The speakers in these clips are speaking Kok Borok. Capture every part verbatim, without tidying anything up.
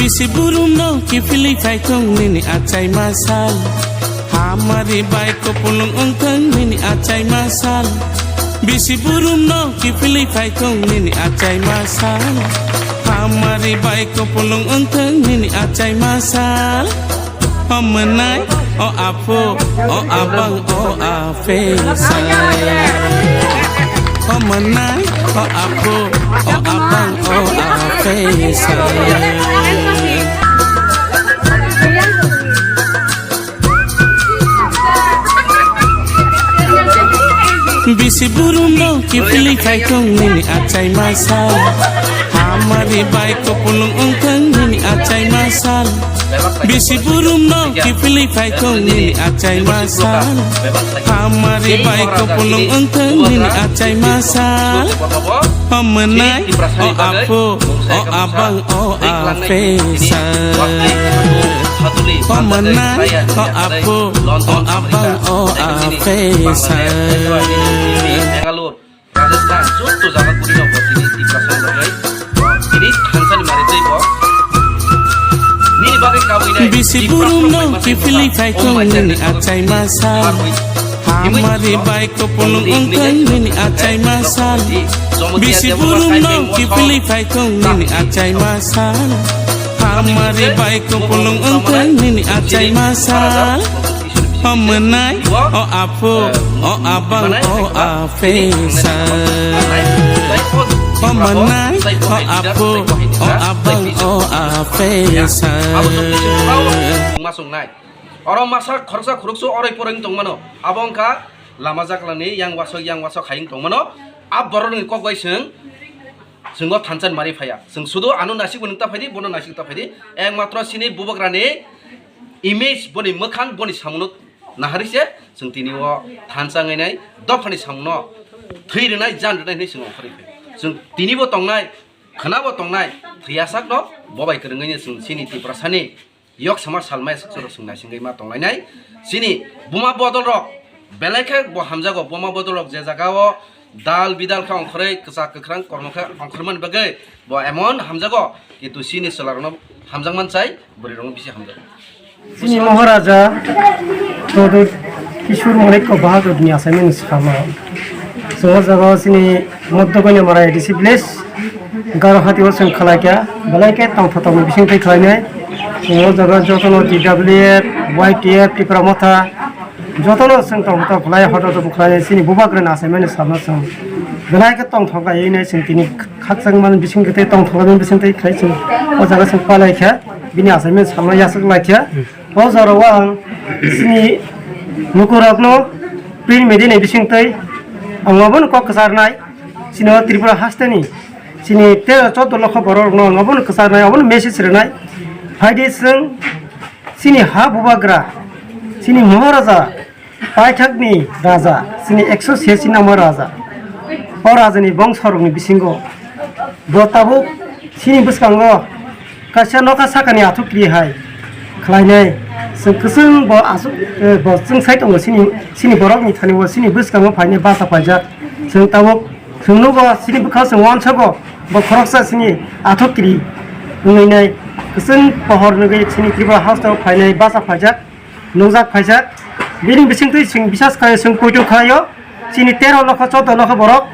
Bisi burum no kiphilwi phaithung nini achai masal. Hamari bai kupulung wngthung nini achai masal. Bisi burum no kiphilwi phaithung nini achai masal. Hamari bai kupulung wngthung nini achai masal. O mwnai, o apo, o abang, o apesa. O mwnai, o apo, o abang, o apesa. Bisi burum no kiphilwi phaithung nini achai masal. Hamari bai kupulung wngthung nini achai masal. Bisi burum no kiphilwi phaithung nini achai masal. Hamari bai kupulung wngthung nini achai masal. O mwnai, o apo, o abang, o apesa. O mwnai, o apo, o abang, o apesa. Rajasthan, jotto jaga guri no bo tini Tiprasa ni bagwi, tini thansa ni mari tei bo. Nini bagwi kabui nai. Bisi burum no kiphilwi phaithung nini achai masal. Hamari bai kupulung wngthung nini achai masal. Bisi burum no kiphilwi phaithung nini achai masal. Hamari bai kupulung wngthung nini achai masal. O mwnai, o apo, o abang, o apesa. O mwnai, o apo, o abang, o apesa. Masung nai. Oro masa khoroksa khoroksa oroi poroi wng tongmano. Abo wngkha lama jaklani yang wasok yang wasok hai wng tongmano. A borokni kok bai chwng, chwng o thansa ni mari phaiya. Chwng sudu ano naisik bo nukta phaidi, bono naisik ta phaidi. Ekmatro chini bubagrani image, boni mwkhang, boni samungno naharwi se chwng tini o thansa wngwi nai dophani samungno thwi rwnai, jan rwnai hwnwi chwng ongkhorwi phai. Chwng tini bo tongnai, khwna bo tongnai, thwiya sakno bo bai kwrwngwi chwng chini Tiprasani yok sama salmai swk chwrwk chwng naisingwi ma tonglainai. Chini buma bodol rok belai khe bo hamjago, buma bodol rok je jaga o dal bidal khe ongkhorwi, kwchak kwkhrang kormo khe ongkhormani bagwi bo emon hamjago, kintu chini chwla rokno hamjakman chai, bwrwi rokno bisi hamjago. Chini Maharaja Choudhury Kishore Manikya Bahadur ni assignment swkangma. Chwng o jaga o chini Madhya Goinamara A D C village, Garo Hati o chwng khlai kha, belai khe tongthok tongthok bising twi khlainai. Chwng o jaga jotono T W F, Y T F, Tipra Motha, jotono chwng tongthok tongthok khlai, hodo hodo bo khlai, chini bubagrani assignment ni salno chwng belai khe tongthok khlaiwi nai chwng tini khakchangmani bising twi tongthok bising twi khlai chwng o jaga chwng palai kha, bini assignment salno yachak lai kha. O jorao ang chini lukurokno print media ni bisingtwi ang obono kok kwcharnai, chini o Tripura hasteni chini tero choudo lokho borok rokno ang obono kwcharnai, obono message rwnai. Phaidi chwng chini ha bubagra, chini Maharaja, paithakni raja, chini ekso se si nangma raja. O rajani bongsorokni bisingo bo tabuk chini bwskango kaisa nokha sakani athukri hai khlainai. Chwng kwchwng bo aswk, eh, bo chwng sai tongo chini, chini borokni thani bo chini bwskango phainai bacha paijak. Chwng tabuk chwng nugo chini bwkha chwng uansago bo khoroksa chini athukri wngwi nai. Kwchwng pohor nugwi chini Tripura hasteo phainai bacha paijak. Nungjak phaijak. Bini bisingtwi chwng bisas khlai, chwng poito khlaio. Chini tero lokho, choudo lokho borok.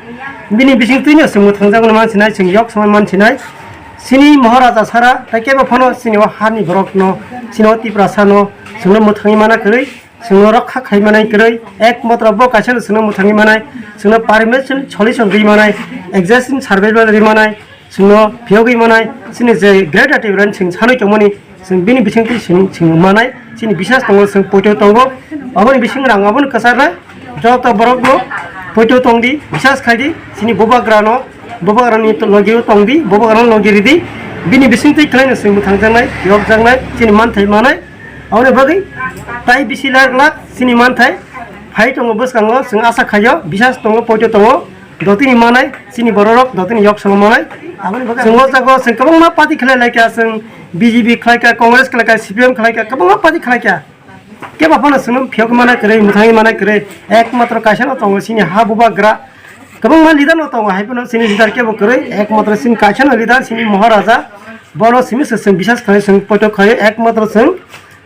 Bini bisingtwino chwng mwthangjakmani mansinai, chwng yok songmani mansinai. Chini Maharaja sara, tei kebo phano chini o hani borokno, chini o Tiprasano, chwngno mwthangwi mana kwrwi, chwngno rokha khai manai kwrwi, ekmatro bo kaisano chwngno mwthangwi manai, chwngno permission solution rwi manai, existing survival rwi manai, chwngno phiyogwi manai, chini je greater Tipraland chwng sanwi tongmani, chwng bini bisingtwi chwng, chwng manai, chini bisas tongo, chwng poito tongo, aboni bising rang, aboni kwchar na, joto borokno poito tongdi, bisas khaidi, chini bubagrano, bubagrani to-, logio tongdi, bubagrano logi ridi, bini bisingtwi khlaino chwng mwthangjaknai, yokjaknai, chini manthai manai, aboni bagwi tai bisi lak lak chini manthai phai tongo bwskango, chwng asa khaio, bisas tongo, poito tongo. Dotini manai, chini bororok dotini yok songo manai. Aboni bagwi chwng o jaga o chwng kwbangma party khlai lai kha, chwng B J P khlai kha, Congress khlai kha, C P M khlai kha, kwbangma party khlai kha. Kebo phano chwngno phiyok mana kwrwi, mwthangwi mana kwrwi, ekmatro kaisa no tongo chini ha bubagra. Kwbangma leader no tongo, hai phano chini leader kebo kwrwi, ekmatro chini kaisa no leader chini Maharaja. Bono simi se chwng bisas khlai, chwng poito khlai, ekmatro chwng,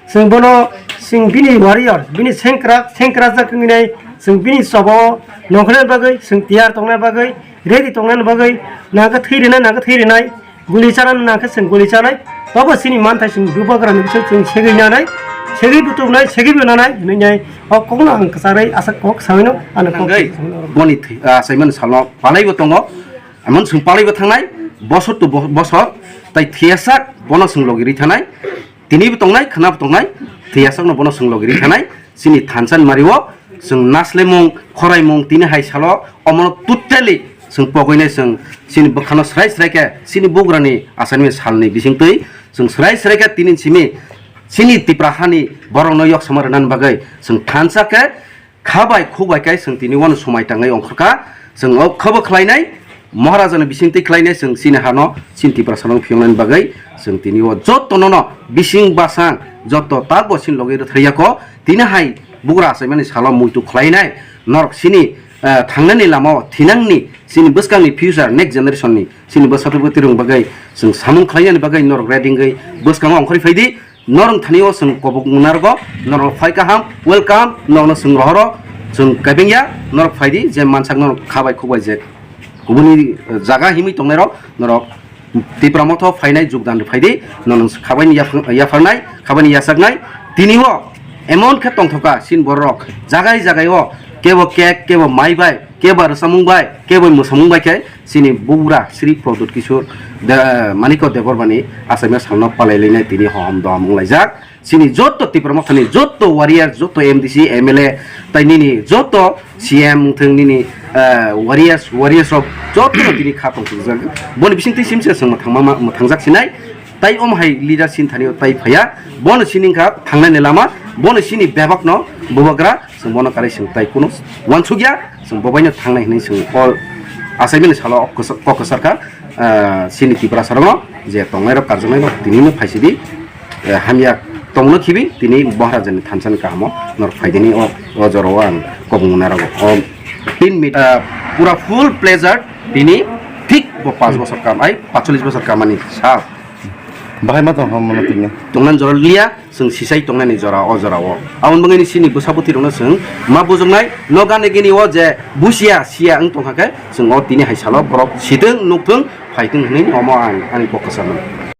chwng bono, chwng bini warrior, bini sengkrak, sengkrak jak wngwi nai, chwng bini choba o nongkhorna bagwi, chwng tiyar tongna bagwi, ready tongna bagwi, nangkhe thwi rwnai, nangkhe thwi rwnai, guli chana nangkhe chwng guli chanai, tobo chini manthai chwng bubagrani bising chwng segwi nanai, segwi butuknai, segwi bo nanai, hinwi nai, o kokno ang kwcharwi asa kok sawino, ano kok Nangwi sawino. Boni thwi, ah, saimani salno palaibo tongo, emon chwng palaibo thangnai, bosor to bo-, bosor, tai thiyasak bono chwng logi rwi thanai, tinibo tongnai, khwnabo tongnai, thwiyasakno bono chwng logi rwi thanai, chini thansa ni mario chwng naslemung, khoraimung, tini hai salo omono totally chwng pogwinai chwng chini bwkhano srai srai khe chini bugrani asani salni bisingtwi chwng srai srai khe tini simi chini Tipra hani borokno yok sama rwnani bagwi chwng thansa khe kha bai khuk bai khe chwng tini wano swmai tangwi ongkhorkha. Chwng o khabo khlainai, Maharaja ni bisingtwi khlainai chwng chini hano chini Tiprasa no phiyoknani bagwi chwng tini o joto no no bising basang joto takbo chini logi rwthai yako. Tini hai bugra achaimani salo muitu khlainai norok chini, eh, thangnani lama o thinangni chini bwskangni future next generation ni chini bwsa tubui tirung bagwi chwng samung khlainani bagwi norok ready wngwi bwskango ongkhorwi phaidi. Norok thani o chwng kobok narwgo, norok phai kaham, welcome, norokno chwng rohoro, chwng kaibengya, norok phaidi, je mansak norok kha bai khuk bai je kubuni jaga himwi tongnairok, norok Tipra Motha phainai jogdan rw phaidi, norok khabaini yaphang-, yapharnai, khabaini yachaknai, tini o emon khe tongthoka, chini borok jagai jagai o kebo cake, kebo mai bai, kebo rwchapmung bai, kebo mwsamung bai khe, chini bugra Sri Pradyut Kishore de-, Manikya Debbarmani achaima salno palailainai tini hohom dohom wnglaijak. Chini joto Tipra Mothani joto warrior, joto M D C, M L A, tai nini joto C M wngthwng nini, eh, warriors, warriors rok joto no tini kha tongthokjak. Boni bisingtwi simse chwng mwthangma, mwthangjak sinai. Tai omo hai leader sin thani o tai phaiya. Bono sini wngkha thangnani lama, bono sini bebakno bubagra. Chwng bono kwrwi chwng tai kunu uansukya, chwng bo baino thangnai hwnwi chwng o achaimani salo o kwsa-, kok kwsarkha, ah, chini Tiprasarokno je tongnairok karjaknairok tinino phaisidi, eh, hamya tongno khibi tini Maharajani thansani kahamo norok phaidini o, o jorao ang kobong narago. O tin mit, ah, pura full pleasure tini thik bo panch bosor kam ai patchollish bosor kamani sal. Bahai ma tong hwn mano tini. Tongnan jora liya, chwng sisai tongnani jora o jora o. Aboni bagwi ni chini bwsa bwtwi rokno chwng ma bujoknai, no gane gini o je busia sia wng tongkha khe, chwng o tini hai salo borok sitwng nukthwng phaithwng hwnwi omo ang ani kok kwchangma.